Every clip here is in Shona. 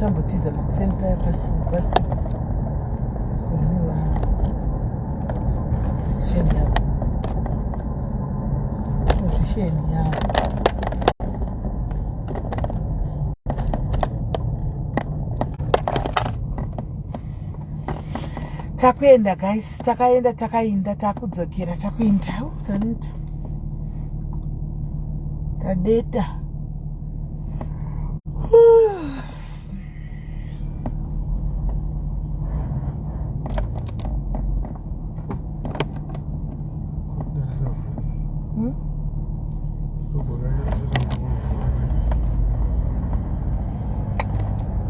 Tambotiza makuseni paya pasi pasi kune vanhu. Position yavo. Position yavo. Takuenda guys, takaenda takainda takudzokera takuinda. Taneta. Tadeta.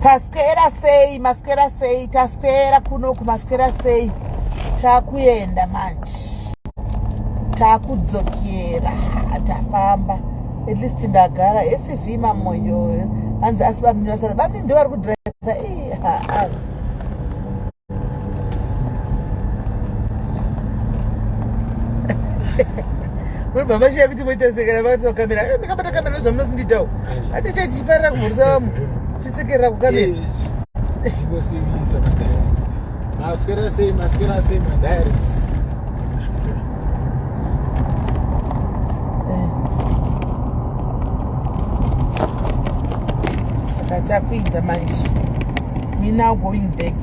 Taswera sei, maswera sei, taswera kunoku, maswera sei, takuenda manje, takudzokera, tafamba at least ndagara sv mamoyo hanzi asi bamnini vasara bamnini ndo vari kudriva munobva mashiya kuti moita sekera vakati kamera eh, ndakabata kamera ndozvamunosindiitawo ati chai tichifarira kumhurisa vamwe chisekerera kukamera maswera sei maswera sei madiaries eh. saka takuita manje we now going back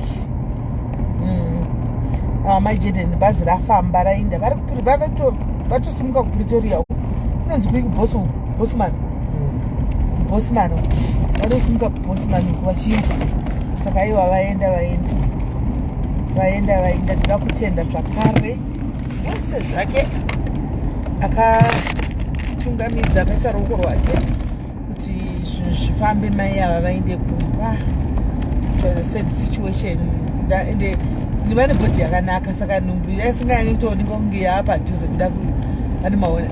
mm. ah, mai jeden bhazi rafamba rainda vari vatosimuka kupretoria uko kunonzi kui kuboso bosman mm. bosman vatosimuka kubosman uko vachiinda saka iwa vaenda vaenda vaenda vaenda tinoda kutenda zvakare wese zvake akatungamidza akaisa ruoko rwake kuti zvinhu zvifambe mai ava vaende kumba it was a sad situation ende vane bhodhi yakanaka saka nhumbu yaisinganyanye kutoonekwa kunge yaapadhuze kuda vane maona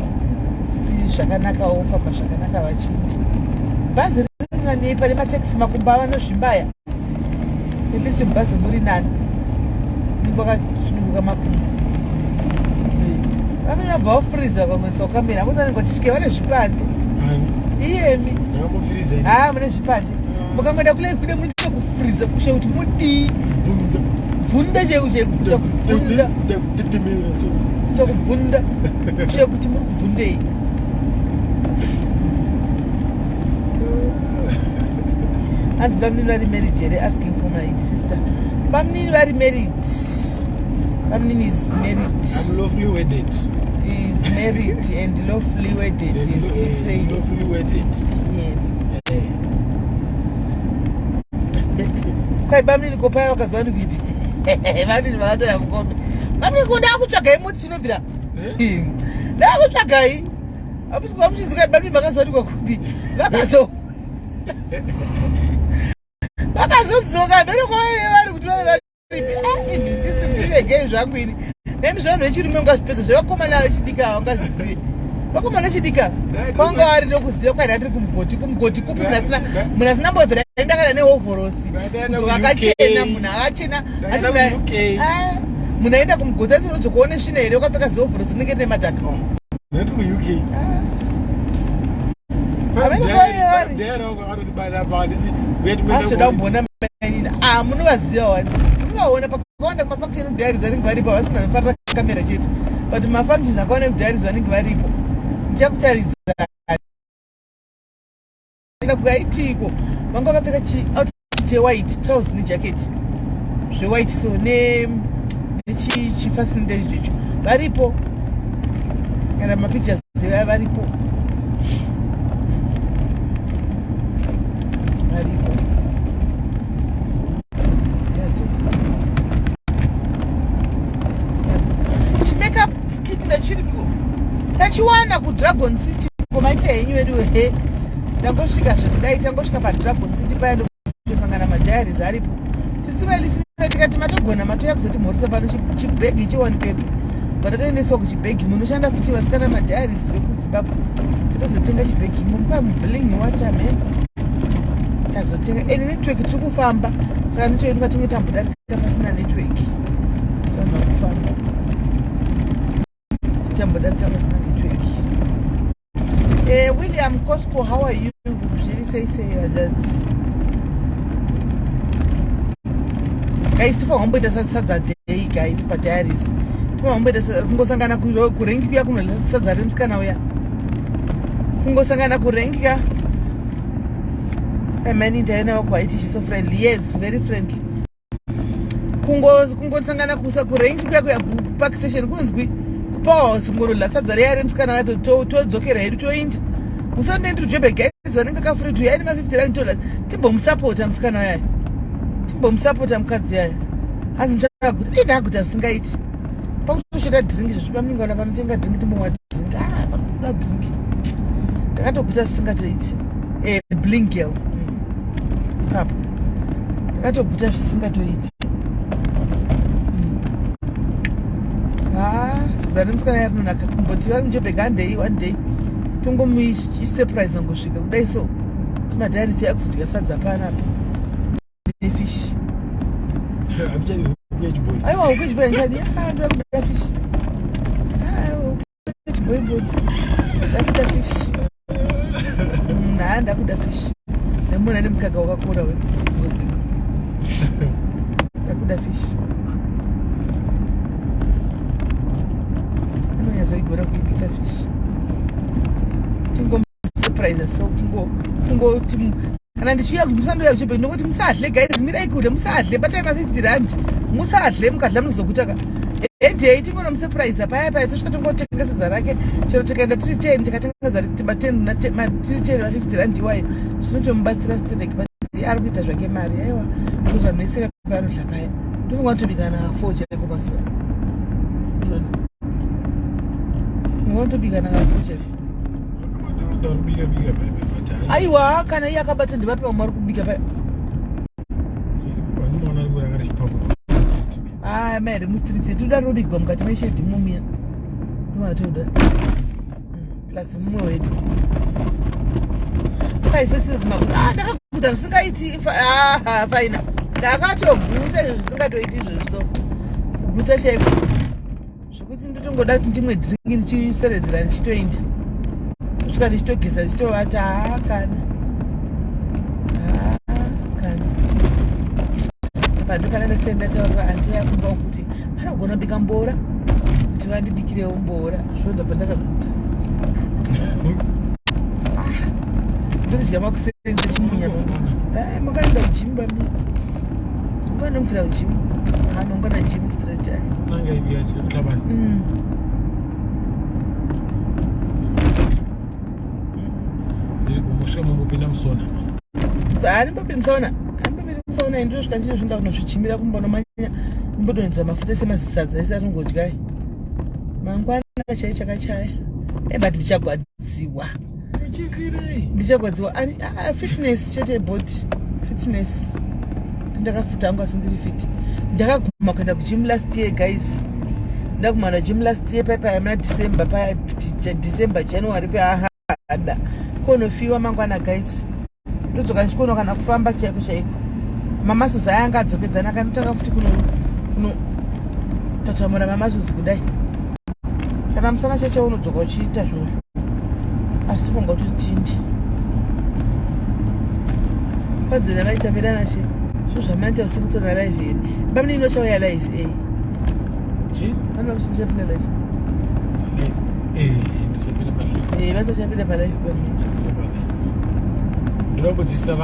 si zvakanaka ofamba zvakanaka vachiita bhazi rinanei pane matekisi makumba vanozvimba aya at least mubhazi muri nani vakasununguka makumbo vamene vabva vafuriza vakamuisa kukamera akuti vanenge vachitya vane zvipande iyemi haa mune zvipande mukangoenda kulive kude munoita kufuriza kushe kuti mudii bvunda chaiku chaiku kuita kubvunda kuita kubvunda kushe kuti muri kubvundei hanzi bamnini vari married here asking for my sister bamnini vari married bamnini is married I'm lawfully wedded is married and lawfully wedded as you say lawfully wedded yes kwai bamnini ko paya vakaziva ndikuipi bamnini vakatora mukombe bamnini ko ndakutsvagai muti chinobvira eh? ndakutsvagai Hamusi muchinzwa bamnini makazowanikwa kupi? Vakazo vakazodzoka mberi kwavaive vari kuti vaive varipi. Ah, imi ndisi ndiregei zvangu ini. Nemi zvanhu vechirume ungazvipedza zvevakomana vechidiki ava ungazvizive. Vakomana vechidiki ava kwanga vari nokuziva kwaida ndiri kumugoti kumugoti kupi munhu asina munhu asina mbovhera aenda kana nehovhorosi kudzoka akachena munhu akachena ah, munhu aenda kumugoti ati unodzoka one svina here wakapfeka zihovhorosi rinenge rine madhaka achoda kumboona mainini ah, munovaziva wani munovaona pakawanda kumafunction ekudiaries vanenge varipo havasina vanofarira kamera chete but mafunctions akawanda ekudiaries vanenge varipo ndichakutaridza kuaitiko vanga vakapfeka chi outfit chewhite trouse nejacket zvewhite so ne nechifasinda izvicho varipo kana mapictures evaya varipo varipo chimakeup kit ndachiripo tachiwana kudragon city komaita henyu vedu he ndangosvika zvekudai tangosvika padragon city paya ndosangana madiaries aripo sisivailisiva tikati matogona matouya kuzotimhoresa pano chibhegi chiwanikwepi patatoendeswa kuchibhegi munoshanda futi vasikana madiaries vekuzimbabwe tatozotenga chibhegi imo muka mubling water man tazotenga ende network tiri kufamba saka network ndikatinge tambodarika pasina network saka kufamba Chambodarika pasina network. Eh, William Cosco, how are you? Zviri sei sei hanzvadzi? Guys, tofanira kumboita sadza day guys padiaries. Tofanira kumboita kungosangana kurengi kuya kunodya sadza remusikana uya. Kungosangana kurengi ka. Amani ndaina wako haiti she's so friendly. Yes, very friendly. Kungosangana kusa kurengi kuya kuya kupark station kunonzwi kupowerhouse kungonodya sadza riya remusikana uya todzokera hedu toinda. Musande ndiri Joburg guys vanenge kafree to yaine ma 50 rand dollars timbomusapota musikana uya. Timbomusapota mukadzi uya. Hanzi muchakaguta. Ii ndaguta zvisingaiti. Pakutoshota drink izvo zvipa panotenga drink timbomwa drink. Ah, pakuda drink. Ndakatoguta zvisingatoiti. Eh, bling girl. Ipapo. Ndakatoguta zvisingatoiti. Ah, zani musikana yarinonaka kumboti vari muJoburg handei one day. Tongomuisurprise ngosvika kudai so. Timadhairisi akuzodya sadza panapa. Nefish. Hamuchadi huku yechibhoyi. Aiwa huku yechibhoyi handichadi. Ah, ndoda kuda fish. Ah, huku yechibhoyi bhoyi. Ndakuda fish. Ah, ndakuda fish. Ndamboona nemukaka wakakura we. Ngodziko. Ndakuda fish. Anonyatsoigona kuibika fish. Tingomusurprise so kungoti kana ndichiuya musandouya kuchebheki ndongoti musadle guys, mirai kudya musadle, batai ma 50 rand musadle, mukadla munozogutaka. Endei tingonomusurprise paya paya tosvika tongotenga sadza rake chero tikaenda tiri 10 tikatenga sadza ma 10 tiri 10 ma 50 rand iwayo zvinotomubatsira sterek but ari kuita zvake mari aiwa because vanhu vese vanodya paya ndofunga kutobika na 4 chaiko pazuva. Unotobika na 4 chaiko. Ndarubika bika paya but Aiwa kana iye akabata ndivape vamwe vari kubika paya. Vanoona rimwe ranga richipakurwa. Aya mairi mustreets toda robigwa mukati meshedhi mumiya ndomatoda plus mumwe wedu ah, ndakaguta zvisingaiti ah, faina ndakatoguta izvo zvisingatoiti izvozvo so kuguta chaiko zvekuti ndotongoda kuti ndimwe drink ndichiseredzera ndichitoinda kusvika ndichitogeza ndichitovata. Haa kana, haa kana pandu kana ndasei ndataurira anti yakumba kuti panogona kubika mbora kuti vandibikirewo mbora zvo ndabva ndakaguta. Ndodya makuseni sechimunya. Makaenda kugym bami? Unganomukira kugym? Ha, mangwana gym straight ai. Nanga ipi yacho tabani? Ndiri kumusha mumbopinda musauna. Handimbopindi musauna, handimbopindi musauna. Ndosvika ndichizvinda kunozvichimira kumbonomanya mbodonhedza mafuta semazisadza ese atingodyai mangwana chai chakachaya. But ndichagwadziwa. Uchifirei? Ndichagwadziwa ani? Ah, fitness chete, body fitness. Ndakafuta hangu asi ndiri fit. Ndakaguma kuenda kugym last year guys, ndaguma na gym last year paipa muna December paya, December, January pahada konofiwa mangwana guys. Ndodzoka ndichikono kana kufamba chaiko chaiko, mamuscles aya anga adzokedzana. Kanotanga futi kuno kuno tatamura mamuscles kudai kana musana chacho unodzoka uchiita zvinhu asi tofunga kuti tindi kwadzina vaitamirana che zvo zvamaita usiku tona live here bamini inochauya live e. Chi? Vanoda kuchapinda live. Eh, ndichapinda palive. Eh, vatochapinda palive bamini. Ndichapinda palive. Ndinokudzidzisa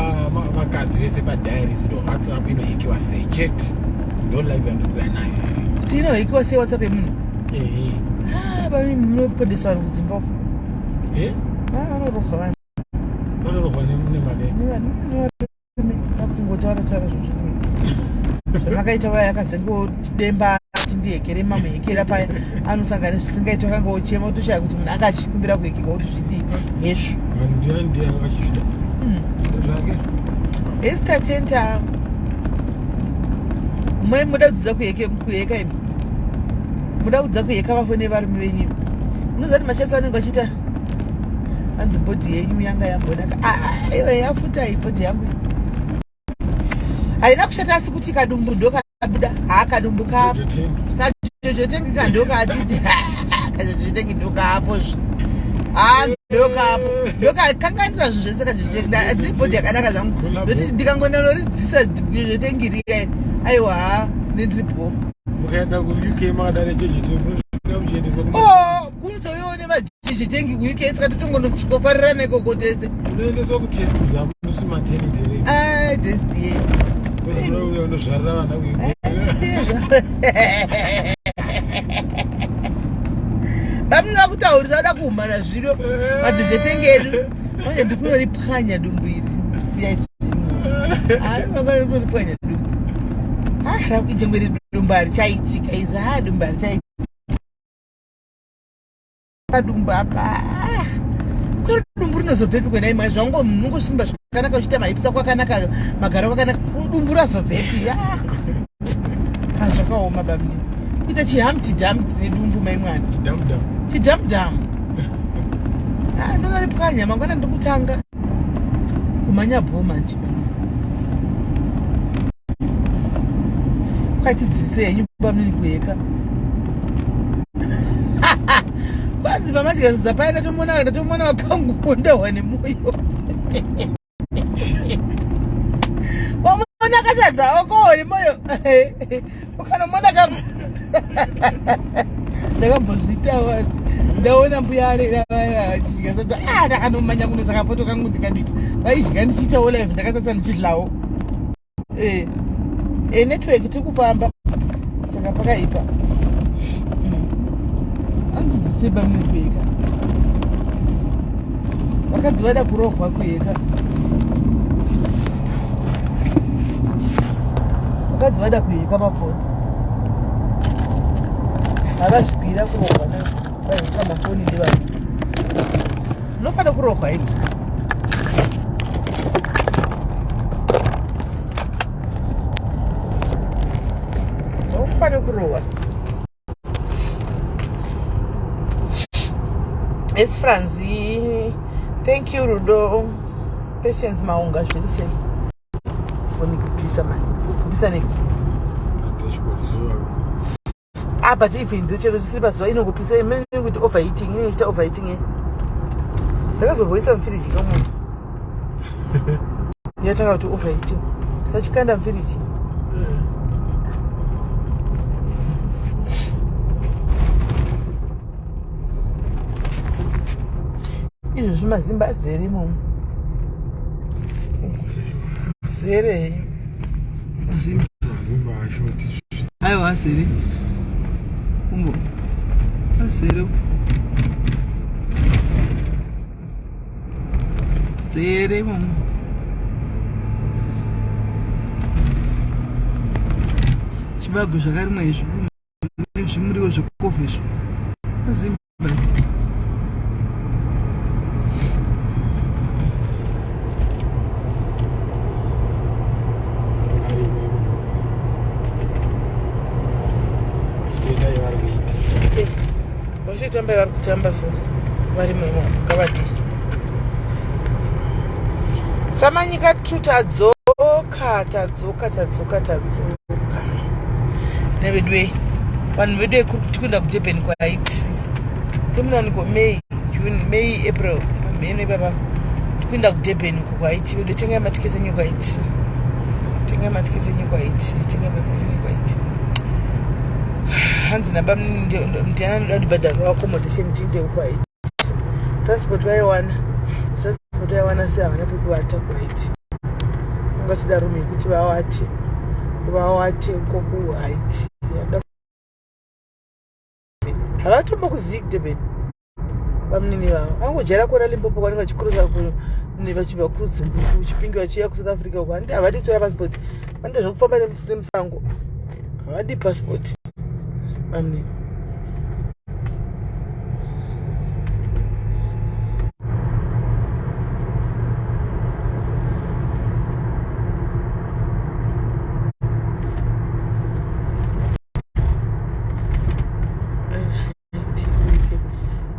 vakadzi vese padiaries kuti WhatsApp inohekiwa sei chete. Ndo live yandiri kuuya nayo. Kuti inohekiwa sei WhatsApp yemunhu? Eh. Ah, bamini munopondesa vanhu kudzimba uko. Eh? Ah, vanorohwa vanhu. Vanorohwa nemari. Nevarume vakungotaura taura zvinhu zvamakaita vaya akazengotidemba ati ndihekere mamuhekera paya anosangana nezvisingaiti akanga ochema otoshaya kuti munhu anga achikumbira kuhekerwa kuti zvidii hezvo. Vanhu ndiani ndiye anga achizvida. Zvake. Esther Tenta, mai muda kudzidza kuheka imi muda kudzidza kuheka mafoni evarume venyu imi munoziva kuti machats anenge achiita hanzi body yenyu yanga yambonaka. Iwe yafuta iyi body yangu iyi haina kushata asi kuti kadumbu ndokabuda haa kadumbu ka kajojo tank ka ndokatiti kajojo tank ndokapozve ha ndokapo ndokakanganisa zvinhu zvese kajojo tank. Ndiri body yakanaka zvangu ndoti ndikangonanoridzisa jojo tank riya. Aiwa, nendiripo. Mukaenda kuUK makadare jeje munosvika muchiendeswa kuma Oh, kunotouyawo nemajeje tengi kuUK saka totongonosvikofarirana ikoko tese. Unoendeswa kutest zvamusi maternity rate. Ah, test ye. Unouya unozvarira vana kuUK. Vamuna kutaurisa vada kuhumana zviro majeje tengi edu. Manje ndikunoripwanya dumbu iri. Siya izvi. Dumbu. Ah, rakuijengwe dumbu harichaitika izi. Ah, dumbu harichaitika. Padumbu apa. Ah. Kwero dumbu rinozobvepi kwena imwe zvango munongosimba zvakanaka uchiita maipisa kwakanaka magaro kwakanaka dumbu razobvepi. Ah. Ah, zvakaoma bamni. Kuita chihamti damti nedumbu mai mwana. Chidamdam. Chidamdam. Ah, ndonaripwanya mangwana ndikutanga kumhanya bho manje. Kwatidzidzise henyu bamnini kuheka. Kwanzi pamadya paya ndatomona ndatomona wakangondawa nemoyo. Wamona kasadza wakowa nemoyo. Ukanomona kangu. Ndakambozviitawo asi ndaona mbuya arera vachidya sadza. Ah, ndakanomanya kunoisa kapoto kangu ndikabika. Vaidya ndichiitawo live ndakatadza ndichidlawo. Eh. Eh, network tiri kufamba saka pakaipa. Hanzi dzidzisei bamnini kuheka. Vakadzi vada kurohwa kuheka. Vakadzi vada kuheka mafoni. Havazvipira kurohwa vaheka mafoni nevanhu. Munofanira kurohwa imi. Unofanira kurohwa. It's Franzi. Thank you, Rudo. Patience Maunga, zviri sei? Foni kupisa mani. Kupisa nei? Dashboard zuva. Ah, but even though chero zvisiri pazuva inongopisa imene kuti overheating, inenge ichiita overheating eh. Ndakazomboisa mufiriji kamwe. Yatanga kuti overheating. Ndachikanda mufiriji. Izvozvi mazimba azere imomo. Zere henyu. Mazimba. Mazimba ashoti. Aiwa azere. Umbo. Azere. Zere imomo. Chibagwe zvakarimwa izvi. Zvimuriwo zvekovhu izvo. Mazimba. Vachitamba vari kutamba so varimo imomo ngavadii. Samanyika tu tadzoka tadzoka tadzoka tadzoka neveduwe vanhu vedu tikuenda kudurban kwaiti tomunaniko may june may april mheno ipapa tikuenda kudurban uko kwaiti vedu tengai matiketi enyu kwaiti tengai matiketi enyu kwaiti tengai matiketi enyu kwaiti hanzi naba ndiani anoda kundibhadharira accommodation tiinde kwaiti transport vaiwana transport vaiwana sei havana pekuvata kuhaiti ungachida room yekuti vawate vawate uko kuhaiti havatombokuzivi kudurban vamunini vavo vangojaira kuona limpopo kwanenge vachikuruza vachibva kuchipingi vachiuya kusouth africa uko handi havadi kutora passport vanoita zvekufamba nemusango havadi passport vamunini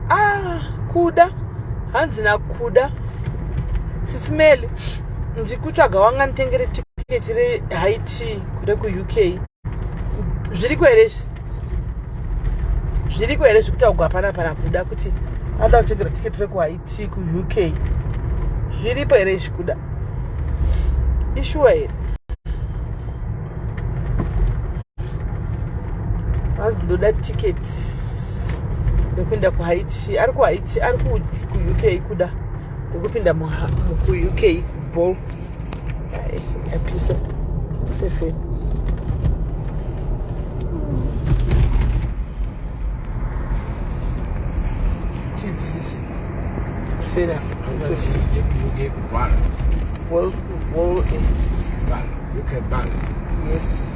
Ah, kuda hanzi nakuda sisimeli ndikutsvaga wanga nditengere tiketi rehaiti kuda kuuk zviriko here izvi zviriko here zvekutaugwa hapana pana kuda kuti anoda kutengera tiketi rekuhaiti kuuk zviripo here izvi kuda ishuwa here? Hanzi ndoda ticket rekuenda kuhaiti. Ari kuhaiti, ari kuUK kuda rekupinda kuUK ball. Yapisa sefeni. Tidzise. Fena. Ball. Ball, ball, eh. Ball. UK ball. Yes.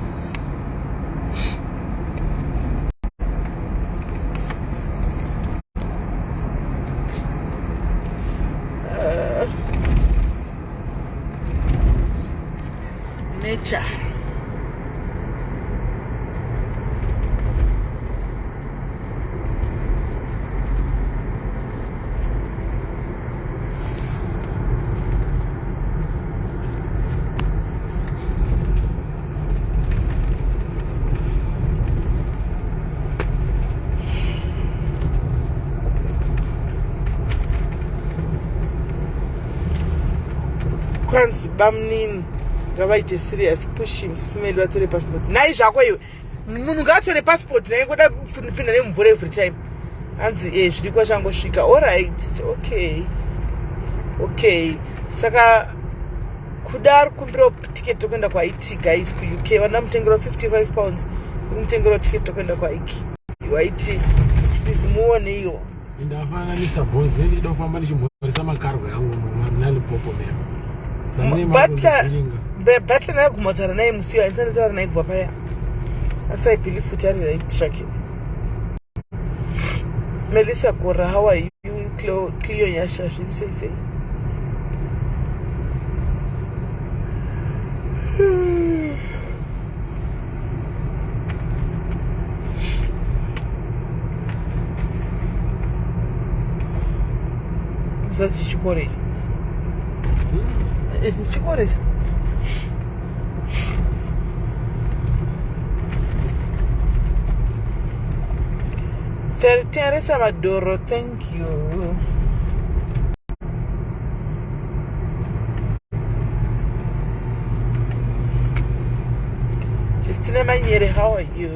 Nature. Kwanzi bamnini ngavaite serious push him simeli vatore passport. Nhai zvako iwe, munhu ngaatore passport naye kuda kupinda nemumvura every time. Hanzi eh zvirikwa changosvika. Alright, okay. Okay. Saka kuda ari kukumbirawo ticket rekuenda kuIT guys kuUK. Vanoda mutengero 55 pounds kumutengero ticket rekuenda kuIT. Please muone iyo. Ndafana Mr. Bones ndinoda kufamba ndichimhoresa makarwe angu naLimpopo memo. Butler Butler naye kumotaura naye musi uyo handisati ndataura naye kubva paya. Asi I believe kuti ari right track. Melissa Gora, how are you? Cleo, Cleo Nyasha, zviri sei sei? Zati chikoro ichi. Eh, chikoro ichi. Teresa Maduro, thank you. Justina Manyere, how are you?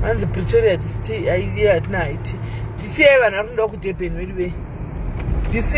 Hanzi Pretoria this idea hatina haiti. This year vanhu vari kuenda kuDurban wedu we. This